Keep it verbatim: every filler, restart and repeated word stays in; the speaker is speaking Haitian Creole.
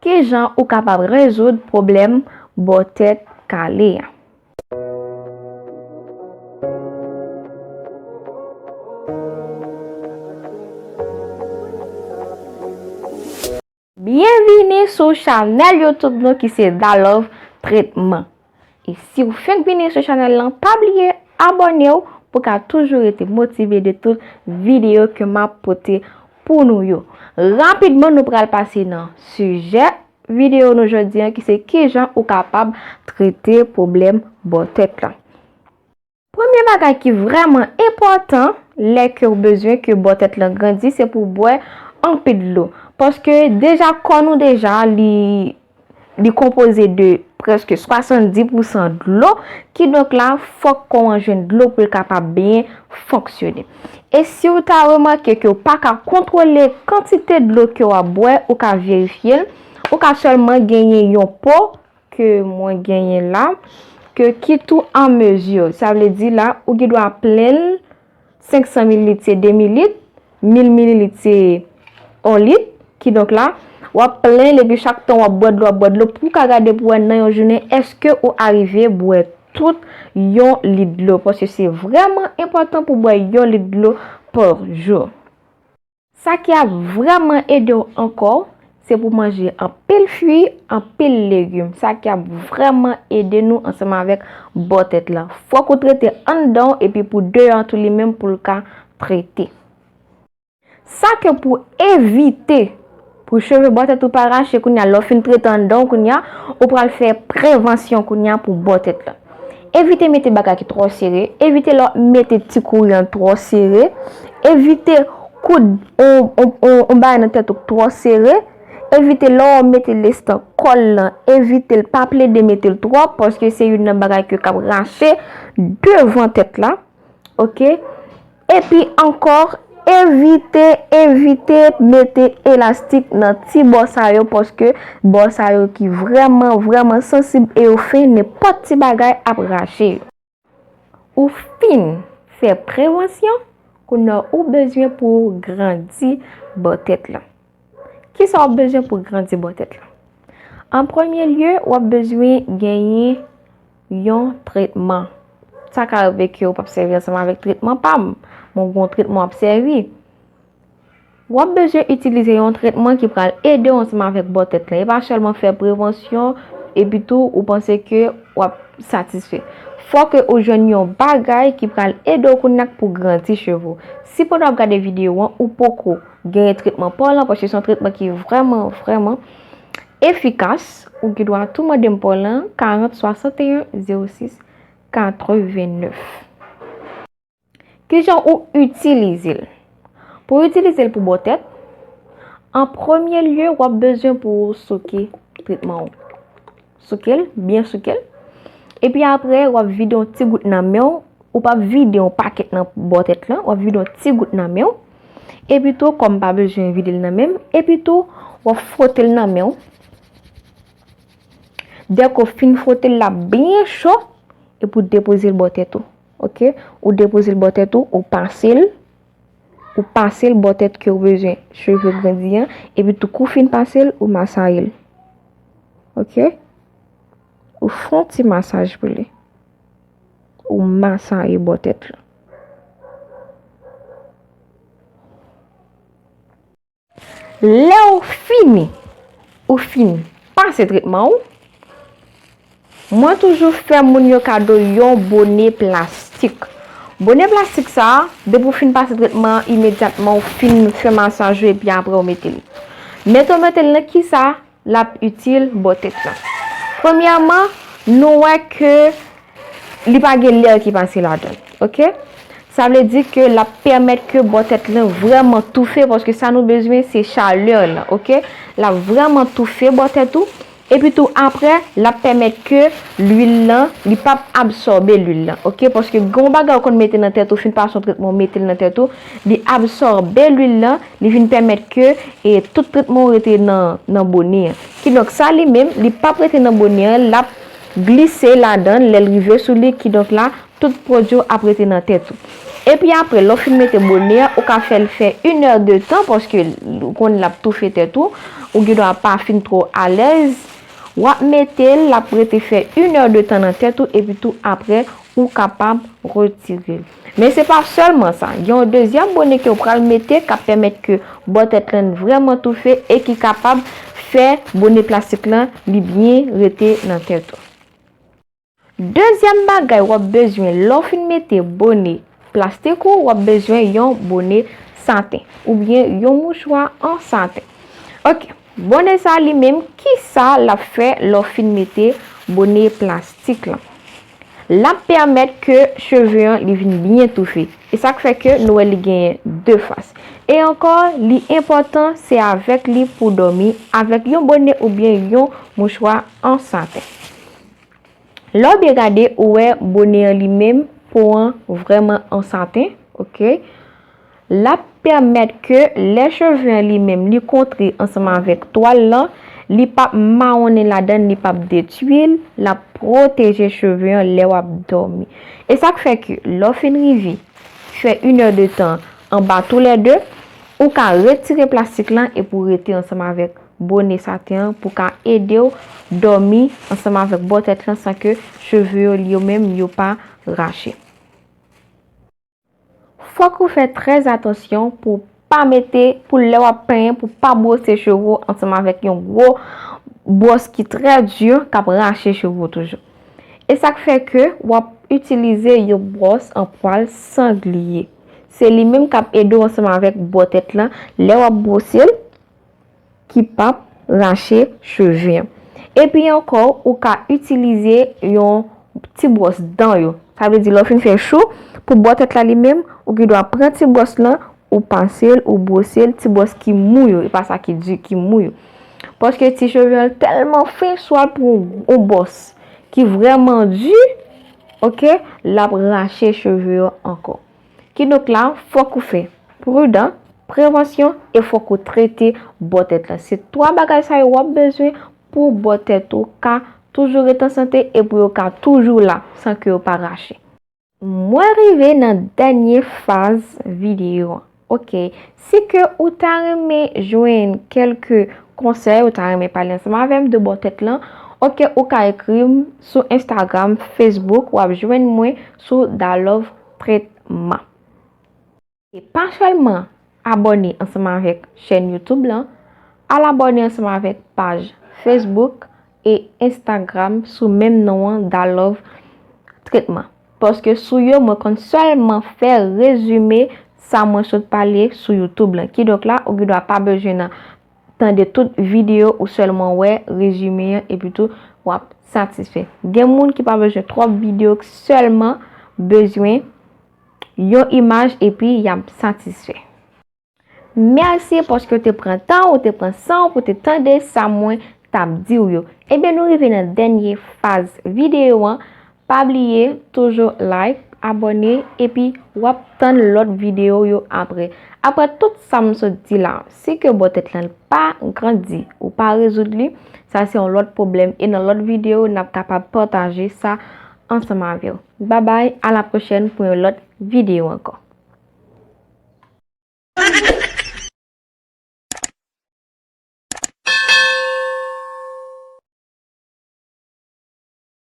Kijan ou kapab rezoud pwoblèm bò tèt kale a? Byenvini sou chanèl YouTube nou ki se Dalove Tretman. E si w fenk vini sou chanèl lan, pa bliye abòne w pou w ka toujou rete motive de tout videyo ke m ap pote pou nou yo. Rapidman, nou pral pase nan sijè videyo nou jodi an, ki se kijan ou kapab trete pwoblèm bò tèt lan. Premye bagay ki vrèman enpòtan lè ke w bezwen ke bò tèt lan grandi, se pou w bwè anpil dlo. Paske deja kò nou deja li, li konpoze de prèske swasanndis pousan dlo, kidonk la, fòk kò an jwenn dlo pou l kapab byen fonksyone. E si w ta remake ke w pa ka kontwole kantite dlo ke w ap bwè, ou ka verifye l, ou ka sèlman genyen yon po ke mwen genyen la, ke ki tou an mezi. Sa vle di la, ou gen dwa plen l, senk san mililit se de mil lit, mil mililit se yon lit. Kidonk la, w ap plen l epi chak tan w ap bwè dlo, w ap bwè dlo pou w ka gade pou wè nan yon jounen èske ou arive bwè tout yon lit dlo. Paske se vrèman enpòtan pou w bwè yon lit dlo pa jou. Sa ki ap vrèman ede w ankò, se pou w manje anpil fwi, anpil legim. Sa ki ap vrèman ede nou ansanm avèk bò tèt lan. Fòk ou trete anndan w epi pou deyò an tou li menm pou l ka trete. Sa ke pou evite pou cheve bò tèt ou pa rache kounye a, lè w fin trete anndan w kounye a, ou pral fè prevansyon kounye a pou bò tèt lan. Evite mete bagay ki twò sere, evite lè w ap mete ti kouran twò sere, evite koud on, on, on, on bagay nan tèt ou ki twò sere, evite lè w ap mete lestan kòl lan, evite l, pa plede mete l twòp, paske se youn nan bagay ke k ap rache devan tèt la. Oke? Epi ankò, evite, evite mete elastik nan ti bò sa yo, paske bò sa yo ki vrèman, vrèman sansib e yo fen, nenpòt ti bagay ap rache yo. Ou fin fè prevansyon, kounye a ou bezwen pou w grandi bò tèt lan. Kisa w ap bezwen pou w grandi bò tèt lan? An premye lye, w ap bezwen genyen yon tretman. Sa ka rive ke w p ap sèvi ansanm avèk tretman pa m, men w gen yon tretman w ap sèvi. W ap bezwen itilize yon tretman ki pral ede w ansanm avèk bò tèt lan. E pa sèlman fè prevansyon, epi tou ou panse ke w ap satisfè. Fò ke ou jwenn yon bagay ki pral ede w kounye a pou grandi cheve w. Si pandan w ap gade videyo an, ou poko genyen tretman pa w lan, paske se yon tretman ki vrèman, vrèman efikas, ou gen dwa tou mande m pa w lan, karant swasanteyen zewo sis katrevennèf. Kijan ou itilize l? Pou w itilize l pou bò tèt, an premye lye, w ap bezwen pou w souke tretman w. Souke l, byen souke l. Epi apre, w ap vide yon ti gout nan men w. Ou p ap vide yon pakèt nan bò tèt lan, w ap vide yon ti gout nan men w. Epi tou, kòm m pa bezwen vide l nan men m, epi tou, w ap fwote l nan men w. Dèke w fin fwote l, l ap byen cho, epi w depoze l bò tèt ou. Oke? Ou depoze l bò tèt ou, ou pase l, ou pase l bò tèt ke w bezwen cheve grandi an, epi tou kou w fin pase l, ou masaye l. Oke? Ou fè yon ti masaj pou li. Ou masaye bò tèt la. Lè w fini, ou fin pase tretman w, mwen toujou fè moun yo kado yon bone plastik. Bone plastik sa a, depi w fin pase tretman an, imedyatman w fin fè masaj ou epi apre w mete l. Mete w mete l nan kisa? L ap itil bò tèt lan. Premyèman, nou wè ke li pa gen lè ki pase ladan l, oke? Sa vle di ke l ap pèmèt ke bò tèt lan vrèman toufe, paske sa nou bezwen, se chalè lan, oke? L ap vrèman toufe bò tèt ou, epi tou apre, l ap pèmèt ke lwil lan, li p ap absòbe lwil lan, oke? Paske gen yon bagay ou konn mete nan tèt ou, fin pase yon tretman, ou mete l nan tèt ou, li absòbe lwil lan, li vin pèmèt ke, e, tout tretman w rete nan, nan bone an. Kidonk, sa li menm, li p ap rete nan bone an, l ap glise ladan l lè l rive sou li, kidonk la, tout pwodui w ap rete nan tèt ou. Epi apre, lè w fin mete bone an, ou ka fè l fè inè de tan, paske l, ou konn l ap toufe tèt ou, ou gen dwa pa fin twò alèz, w ap mete l, l ap rete fè inèdtan nan tèt ou, epi tou apre, ou kapab retire l. Men se pa sèlman sa, gen yon dezyèm bone ke w pral mete k ap pèmèt ke bò tèt lan vrèman toufe e ki kapab fè bone plastik lan li byen rete nan tèt ou. Dezyèm bagay w ap bezwen lè w fin mete bone plastik ou, w ap bezwen yon bone saten oubyen yon mouchwa an saten. Ok, bone sa li menm, kisa l ap fè lè w fin mete bone plastik lan? L ap pèmèt ke cheve an li vin byen toufe. E sa k fè ke nou wè li genyen de fas. E ankò, li enpòtan, se avèk li pou w dòmi, avèk yon bone oubyen yon mouchwa an saten. Lè w byen gade, ou wè bone an li menm, po an vrèman an saten, ok? L ap pèmèt ke lè cheve an li menm li kontre ansanm avèk twal lan, li p ap mawonnen ladan l, li p ap detwi l, l ap pwoteje cheve an lè w ap dòmi. E sa k fè ke lè w fin rive fè inèdtan anba toulède, ou ka retire plastik lan epi w rete ansanm avèk bone saten an pou ka ede w dòmi ansanm avèk bò tèt lan san ke cheve yo, yo menm, yo pa rache. Fòk ou fè trè atansyon pou w pa mete, pou lè w ap penyen, pou w pa bwose cheve w ansanm avèk yon gwo bwòs ki trè di k ap rache cheve w toujou. E sa k fè ke w ap itilize yon bwòs an pwal sangliye. Se li menm k ap ede w ansanm avèk bò tèt lan lè w ap bwose l, ki p ap rache cheve an. Epi ankò, ou ka itilize yon ti bwòs dan yo. Sa vle di, lè w fin fè chou, pou bò tèt la li menm, ou gen dwa pran ti bwòs lan, ou pase l, ou bwose l, ti bwòs ki mou yo, e pa sa ki di, ki mou yo. Paske ti cheve an tèlman fen, swa l pran yon bwòs ki vrèman di, ok, l ap rache cheve yo ankò. Kidonk la, fòk ou fè pridan, prevansyon e fòk ou trete bò tèt lan. Se twa bagay sa yo w ap bezwen pou bò tèt ou ka toujou ret an sante e pou yo ka toujou la san ke yo pa rache. Mwen rive nan dènye faz videyo an. Ok, si ke ou ta renmen jwenn kèlke konsèy, ou ta renmen pale ansanm avè m de bò tèt lan, ok, ou ka ekri m sou Instagram, Facebook, w ap jwenn mwen sou Da Love Tretman. E pa sèlman abòne ansanm avèk chèn YouTube lan, al abòne ansanm avèk paj Facebook e Instagram sou menm non an, Da Love Tretman. Paske sou yo, mwen konn sèlman fè rezime sa mwen sot pale sou YouTube lan. Kidonk la, ou gen dwa pa bezwen nan tande tout videyo, ou sèlman wè rezime an epi tou w ap satisfè. Gen moun ki pa bezwen twòp videyo, ki sèlman bezwen yon imaj epi y ap satisfè. Mèsi paske w te pran tan, ou te pran san w pou te tande sa mwen t ap di w yo. Ebyen, nou rive nan dènye faz videyo an. Pa bliye toujou like, abòne, epi w ap tann lòt videyo yo apre. Apre tout sa m sot di la, si ke bò tèt lan pa grandi, ou pa rezoud li, sa se yon lòt pwoblèm. E nan lòt videyo, n ap kapab pataje sa ansanm avè w. Babay, a la pwochèn pou yon lòt videyo ankò.